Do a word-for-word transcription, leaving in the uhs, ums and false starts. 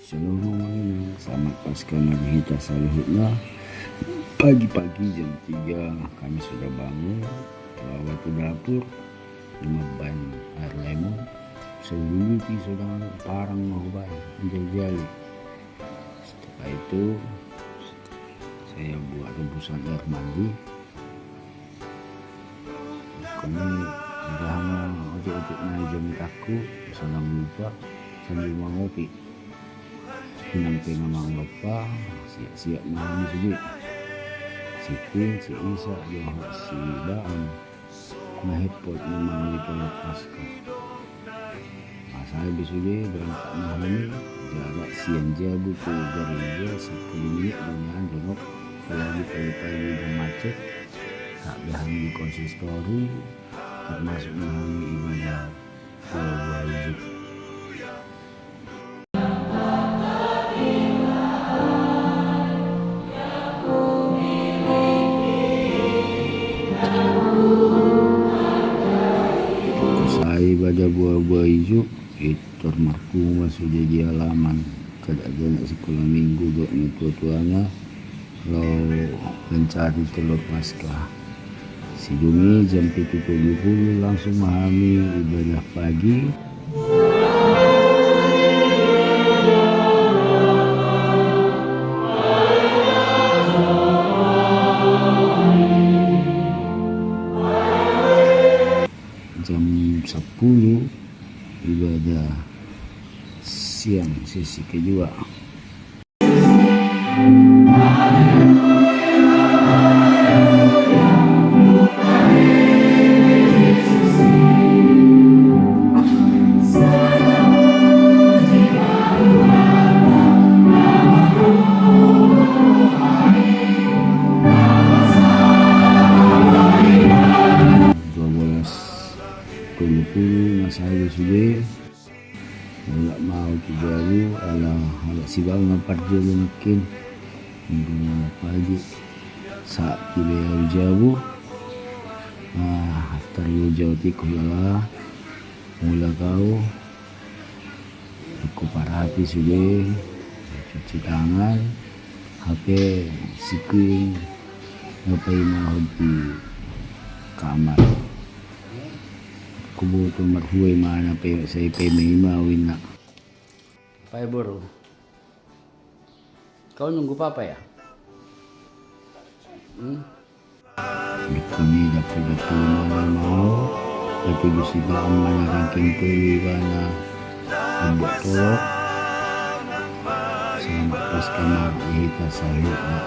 Saluhut ma, selamat Paskah ma di hita saluhutna. Pagi-pagi jam tiga kami sudah bangun, laho tu dapur, mambaen air lemon, saluhut i sudah parang ma hubaen, jali-jali. Setelah itu, saya buat rebusan air mandi. Kami udah otik-otik na jam taku, salam lupa, sambil mangopi. Inang pe na mangopi, siap-siap ma hami sude. Si Pin, si Isa, dohot si Baam. Mahepot memang di Tolok Paskah. Masa be sude berangkat ma hami, jarak sian jabu tu gereja sepuluh menit do nian, jonok. Apalagi pagi-pagi udah macet. Sahat be hami di konsistori, termasuk ma hami ibadah Buabuai Juk. Sai ibadah Buabuai Juk, i tor marpungu ma sude di alaman, kada ganak sikola minggu dohot natua-tuana. Laho mencari telur Paskah. Sidung i jam pitu tolu pulu langsung ma hami ibadah pagi. Jam sepuluh ibadah siang sesi kedua. Dua belas tolu pulu na sae sude. Mulak ma au tu jabu, ala halak si Baam na parjolo nangkin. Minggu na pagi sahat be au jabu. Ah, tarluja otik hulala. Mulak au. Ingkon parapi sude, cuci tangan, hape si Kuing na paimahon di kamar. Huboto marhua imana pe, sai paima-ima au inna. Pae boru. Kau nunggu papa ya? Hmm? Dungkon i dapot-dapot imana ma au, dapot di si Baam ma na ranking tolu ibana mambuat tolok. Selamat Paskah ma di hita saluhutna.